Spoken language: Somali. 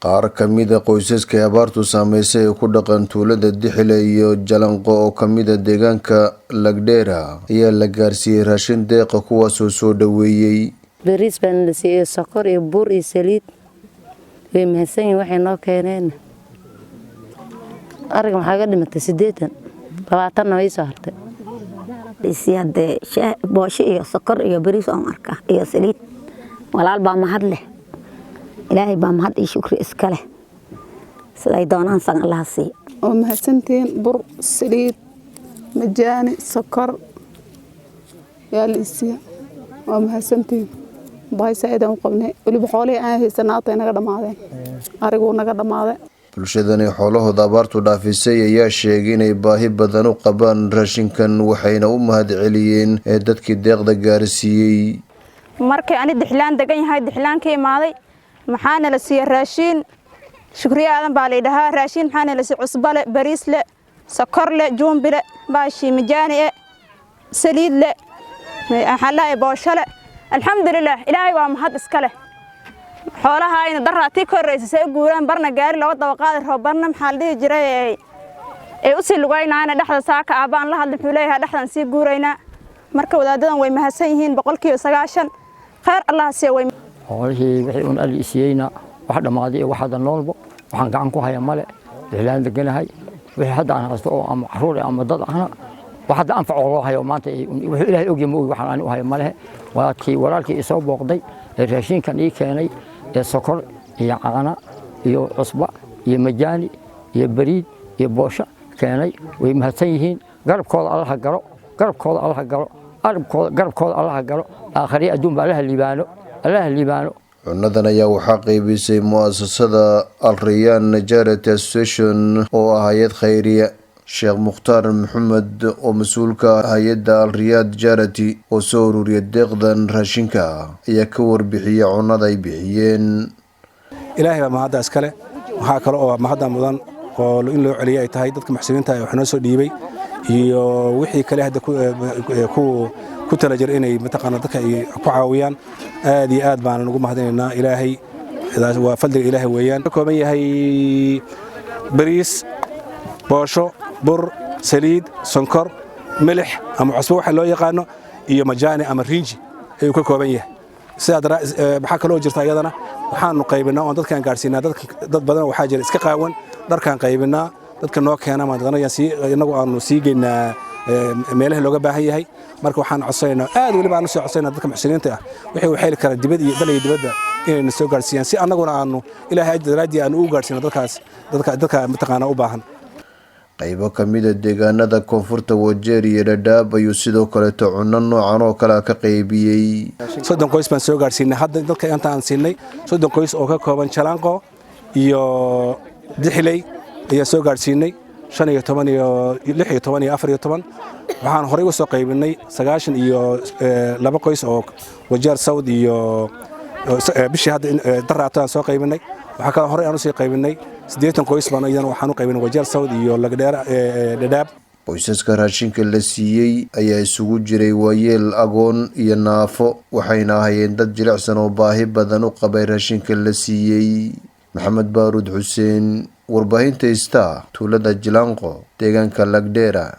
Qaar ka mid ah qoysaska ay abaartu saameysay ee ku dhaqan tuulada Dixile iyo Jalanqo oo ka mid ah deegaanka Lagdera ayaa la gaarsiiyay raashin deeq ah, kuwaasoo soo dhoweeyay. Bariis baan la siiyey, sokor iyo bur iyo saliid. Way mahadsan yihiin waxay noo keeneen. Ariga maxaa ga dhimatay 80, 20-na way soo hartay. Hadee boosho iyo sokor iyo bariis oon arkaa iyo saliid. Walaal baa mahad leh, Ilaahay baa mahad iyo shukri iska leh. Siday doonaan san Allaha siiyo. Waa mahadsantihiin. Bur, saliid, majaani, sokor yaa la isiiya. Waa mahadsantihiin. Baahi saaid aan u qabnay. Weliba xoolihii aan haysanaa hatay naga dhammaadeen, ariguu naga dhammaaday. Bulshadani xoolahooda abaartu dhaafisay ayaa sheegay inay baahi badan u qabaan raashinkan, waxayna u mahad celiyeen ee dadkii deeqda gaarsiiyey. Markii ani Dixlaan degan yahay, Dixlaan ka imaaday, maxaana la siiyey raashiin. Shukriye Aadan baa laydhahaa. Raashiin maxaana la siiyey? Cusbale, bariisle, sokorle, juumbile, baashii majaani e, saliidle, maxaa lahay, booshale. Alxamdulilah, Ilaahay waa mahad iska leh. Xoolaha ayna daraatii ka horreysay say u guuraan, barna gaari looga daba qaadi rabo, barna maxaa la dhihi jiray ay u sii lugaynaana dhexda. Saaka aabbaan la hadlay, muxuu leeyahay? Dhexdan sii guuraynaa. Marka wadaadadan way mahadsan yihiin 90%. Khayr Allah siiya, way Xoolihii wixii un Ali isiiyeyna wax dhammaaday iyo wax hadda noolbo waxaan gacan ku haya male. Dixlaan deganahay. Wixii hadda aan haysto oo ama caruur ama dad ahna, wax hadda anfacoo loo hayo maanta, wuxuu Ilaahay ogyahay ma ogi. Waxaan ani u hayo malehe. Walaadkii, walaalkii isoo booqday ee raashinkan ii keenay ee sokor iyo caana iyo cusba iyo majaani iyo bariid iyo boosho keenay, way mahadsan yihiin. Garabkooda Allaha galo, garabkooda Allaha galo, arabkooda garabkooda Allaha galo. Aakhariya adduunba Allaha liibaano, Allaha liibaano. Cunadan ayaa waxaa qeybisay mu'asasada Al Rayaan Charity Association oo ah hay-ad khayriya. Sheekh Mukhtaar Maxamed oo mas-uulka hay-adda Al Rayaan Charity oo soo ururiya deeqdan raashinka ayaa ka warbixiyay cunada ay bixiyeen. Ilaahay baa mahadda iskale. Waxaa kale oo mahadda mudan oo in loo celiyay ay tahay dadka muxsiniinta ee wax noo soo dhiibay iyo wixii kale hadda ku tala jira inay mataqaana dadka ay ku caawiyaan. Aad iyo aad baanan ugu mahadinaynaa. Ilaahay waa fadliga Ilaahay weeyaan. Ka kooban yahay bariis, boosho, bur, saliid, sonkor, milix ama cusbo waxa loo yaqaano, iyo majaani ama riinji ayuu ka kooban yahay. Sidaa maxaa kaloo jirta iyadana, waxaanu qaybinaa oon dadkaan gaadhsiinaa dad badan. Waxaa jira iska qaawan. Dharkaan qaybinaa dadka noo keena, inagu aanu sii geynaa meelaha looga baahan yahay. Marka waxaan codsanaynaa aad, weliba aanu soo codsanayna dadka muxsiniinta ah wixii uu xeli kara dibad iyo dal iyo dibadda inayna soo gaadhsiiyaan, si annaguna aanu Ilaahay ajir daraaddii aanu ugu gaadhsiino dadkaas, dadka mataqaana u baahan. Qaybo ka mid ah deegaanada koonfurta Wajeer iyo Dhadhaab ayuu sidoo kaleeto cunno noocan oo kale ka qaybiyey. 30 qoys baan soo gaadhsiinay hadda. Dadka inta aan siinay 30 qoys oo ka kooban Jalaanqo iyo Dixiley ayaa soo gaadhsiinay, 15 iyo 16 iyo 14. Waxaan horey u soo qaybinay 92 qoys oo Wajeer South iyo bishii hadda daraato aan soo qaybinay. Waxaa kaloo horey aan usii qaybinay 80 qoys baan iyadana waxaan u qaybinay Wajeer South iyo Lagdheer, Dhadhaab. Qoysaska raashinka la siiyey ayaa isugu jiray waayeel, agoon iyo naafo, waxayna ahayeen dad jilicsan oo baahi badan u qabay raashinka la siiyey. Maxamed Baaruud Xuseen, warbaahinta Star, tuulada Jilaanqo, deegaanka Lagdheera.